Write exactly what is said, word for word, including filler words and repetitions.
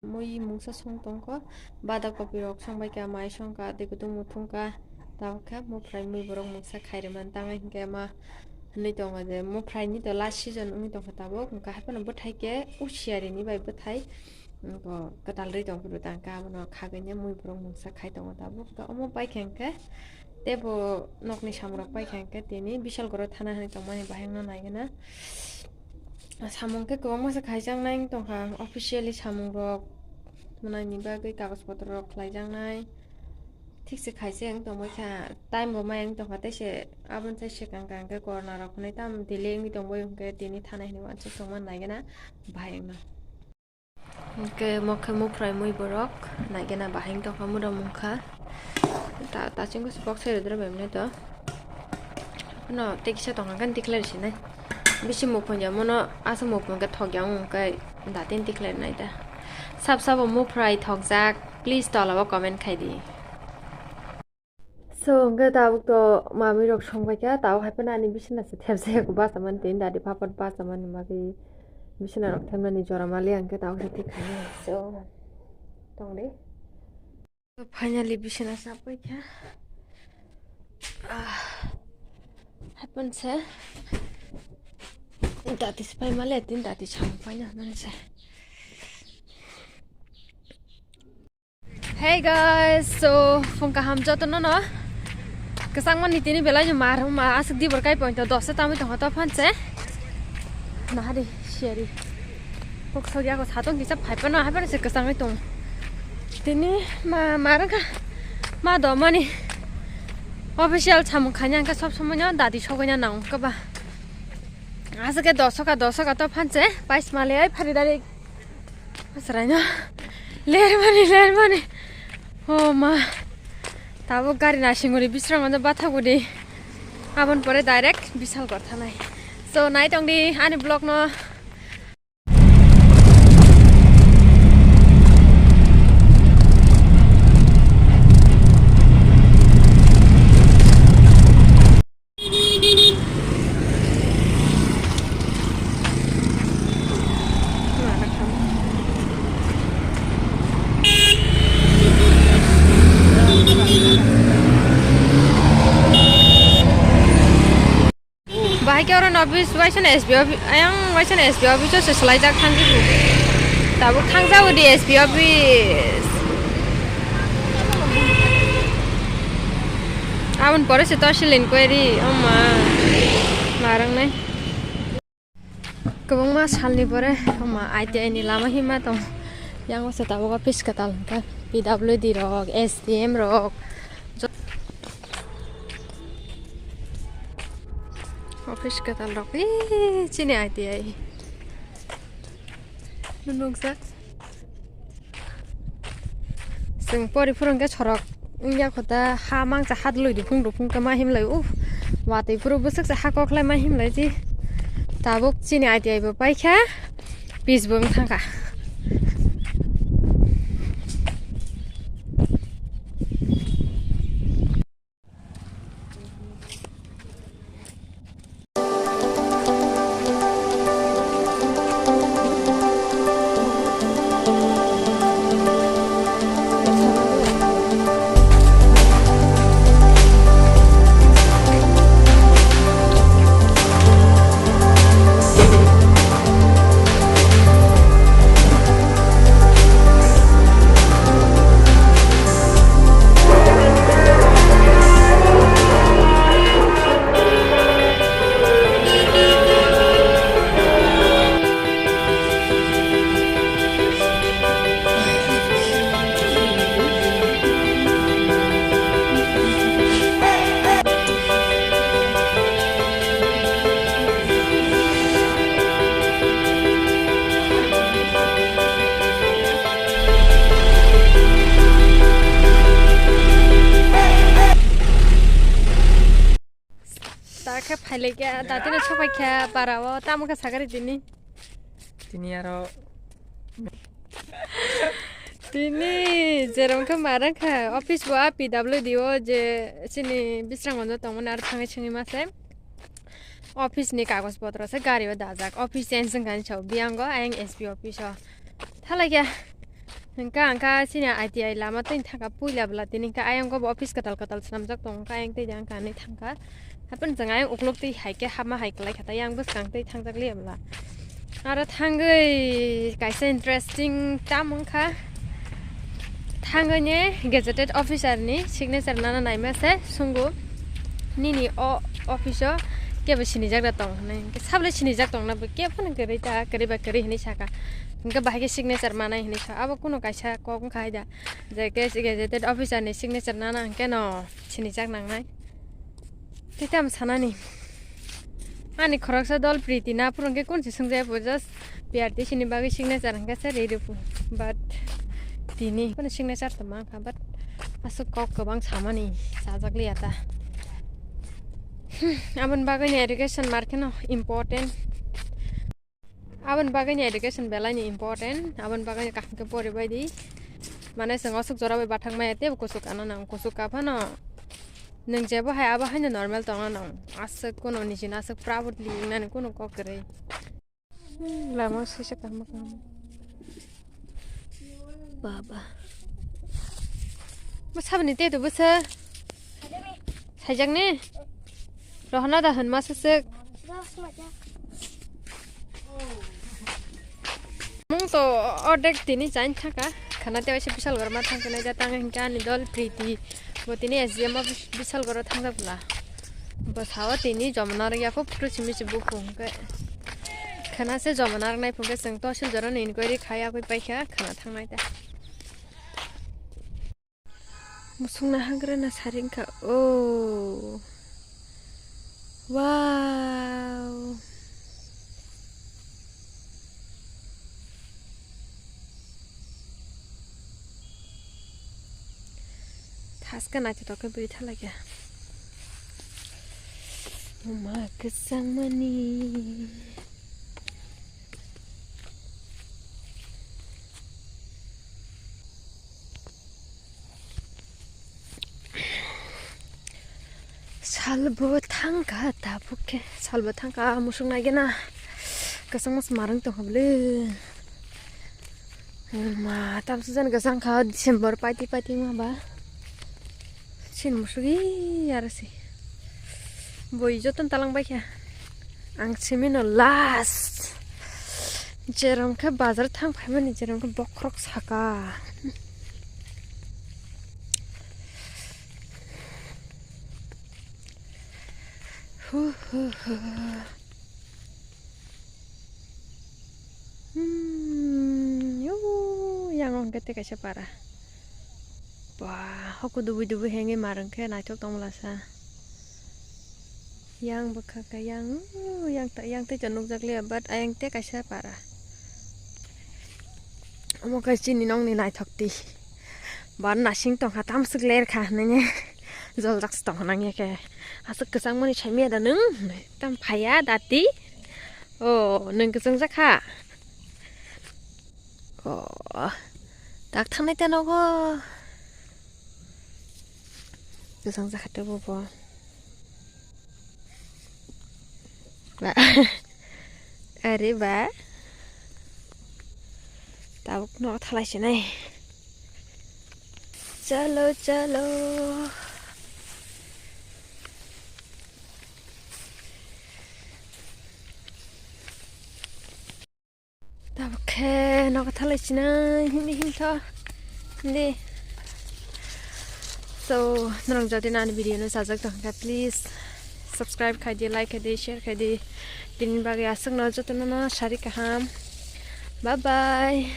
Mui mungsa song tongkha, bada kopi rok song bai kha, mai song kha, tei kutung muthung kha, tabuk khe muphrai mui borok mungsa khai rwmani tangwi hinkhe ma hinwi tongo je muphrai ni to last season wngwi tongkha tabuk, hinkhe haiphano bwthai khe usiari ni bai bwthai, wngkha kwtal rwi tongphuru tangkha, abono khagwi mui borok mungsa khai tongo tabuk, omo bai khe hinkhe teibo nokni samung rok pai kha hinkhe tini Bishalgarh o thana hinwi tongmani bahai wngna nai gana. Samung khe kwbangma se khaijaknai wng tongkha, officially samung rok mwnai ni bagwi kagoj potro rok khlaijaknai. Thik se khaise wng tongbai kha, time bo maya wng tongkha, tei se aboni sai swkang kha hinkhe corona rok hinwi tam delay wngwi tongbai hinkhe tini thana hinwi uansuk tongmani nai gana bahai wngna. Hinkhe mo khe muphrai mui borok naigena bahai wng tongkha, mura mungkha. Ta-, tachingo se box sai rwdre bai mwnai to. No, tei kisa tongkha khe tikhlai rwsinai. Bisi muphunjak mano, asa muphung khe thokya wng khe datin tikhlai rwnai da. Sab sabo muphrai thokjak, please tola o comment khai di. So, hwnkhe tabuk to mamui rok song bai kha, tabuk hai phano ani bisina se thepjak bachamani tini dadi papat bachamani bagwi bisina rok thepnani jora mali ang khe tabuk se thik khainai. So, tong di. So, finally bisina chap bai kha. Ah, hai phano se dadi se pai mali, tini dadi samung paina hwnmani se. Hey guys, so phung kaham jotono no. Kwchangmani tini belai no mar ma aswk dibor kai point dos ta tamwi tongkha to phanse. Nahari siari. Kok sogya ko satong kisa phai pano hai pano se kwchangwi tong. Tini ma mar kha ma do mani official samung khanya kha sob somoi no dadi sogwi na nang kha ba. Aswk ke dos ka dos ka to phanse pais male ai phari dari. Aswraino lermani, lermani. O ma. Tabuk gari nasingori bisrango no bathagudi. Aboni pore direct Bishalgarh thanai. So, nai tongdi ani vlog no. Bahai khe oro no office waisa no S B office, ayang waisa no S B office o se swlaijak thangwi. Tabuk thangjago di S B office. Aboni pore se tahsil inquiry, o ma, ma rwngnai. Kwbangma salni pore, o ma, I T I ni lama hima tong. Yang o se tabuk office kwtal hwnkha, P W D rok, S D M rok. Office kwtal rok, ee, chini I T I. Nunukjak. Chwng pori phuru hwnkhe sorok wngya kho ta, ha mangsa ha dloi duphung duphung khe ma himlai, uff, watwi phuru bwswk se ha koklai ma himlai di. Tabuk chini I T I bo paikha, pitch bo wng thangkha. Ta khe phailaikha, datino sopaikha parao, tamo khe sakari tini. Tini aro tini jerom khe marang kha, office bo a P W D o je chini Bisramganj o tongmani aro thangwi swngwi mase. Office ni kagoj potro se gari o dajak, office change wngkha ni sao, biyango ayang S P office o. Thalai khe Hingka hingka chini I T I lama twi thangkha puila bwla tini hingka ayang go bo office kwtal kwtal swnamjak tongo hingka ayang twi jang kanwi thangkha. Haphano chwng ayang uklok twi hai khe hapma hai kwlai kha tei ayang bwskang twi thangjak liya bwla. Aro thangwi kaisa interesting tam wngkha. Thangwi ni gazetted officer ni signature nana naima se sungo nini o office o kebo sinijak da tong hinwi. Hingke sable sinijak tong na bo kebo no kwrwi ta kwrwi ba kwrwi hinwi saka. Hingke bahai khe signature manai hinwi sa abo kuno kaisa kok wngkha hai da. Je ke gazetted officer ni signature nana hingke no sinijak nangnai. Tei tamo sanani. Ani khoroksa dol Priti na phuru hingke kun se swngjaya bo just P R T C ni bagwi signature hingke se ri rw phu. But tini kono signature tongma wngkha but aswk kok kwbang samani sajak liya ta. Hmm, aboni bagwi ni education mar kheno important. Aboni bagwi ni education belai ni important, aboni bagwi ni kaham khe pori bai di. Mane chwng aswk jora bai bathang maya teibo kuchuk kana nang, kuchuk ka phano nwng jebo hai abo haino normal tongna nang, aswk kuno niji no aswk proudly wngnani kuno kok kwrwi. Hmm, lama sisa kaham kaham. Baba. Mo saboni tei to bwsa. Saijak ni? Rohana da hwn masa sik. Mung to ordek tini chain thangka. Khana te waisa bisal gorma thangka nai da tang hingka ani dol Priti. Bo tini S D M office bisal goro thangjak bwla. Bo sao tini jomna rwya kho photo simi se buphung khe. Khana se jomna rwnai phung khe chwng tosil jora ni inquiry khai agwi paikha khana thangnai ta. Musukna hagra na saring kha o. Wow. Thaska naithotok khe bwrwi thala khe. Muma kwchangmani. Salbo thangkha tabuk khe, salbo thangkha musuk naigena. Kwchangma se marwng tongkha bwle. Ma, tamsajani kwchang kha December paiti paiti wngma ba. Chini musuk aro se. Boi jotono talang baikha. Ang simi no last. Jerom khe bazar thang phaimani jerom khe bokhorok saka. Hu, hu, hu. Hmm, yo, yang hwnkhe tei kaisa para. Ba, hoko dubui dubui hengwi mar hwnkhe naithok tongmwlasa. Yang bwkha khe yang, yang ta, yang tei nukjak liya, but ayang tei kaisa para. Omo khe chini nokni naithok twi. Ba nasing tongkha, tamswk ler kha hinwi joljak se tongkha nang ya khe. Aswk kwchangmani saimaya da nwng? Tam phaiya dati? O, nwng kwchang jakha? O, tak thangnai ta nogo. Kwchang jakha tei bo bo. Ba. Are ba. Tabuk no thalai sinai. Chalo, chalo. Tabuk khe nogo thalai sinai himni himtho. Hindi. So, norok jodi ani video no sajak tongkha, please subscribe khaidi, like khaidi, share khaidi. Tini bagwi aswkno jotono no sari kaham. Bye bye.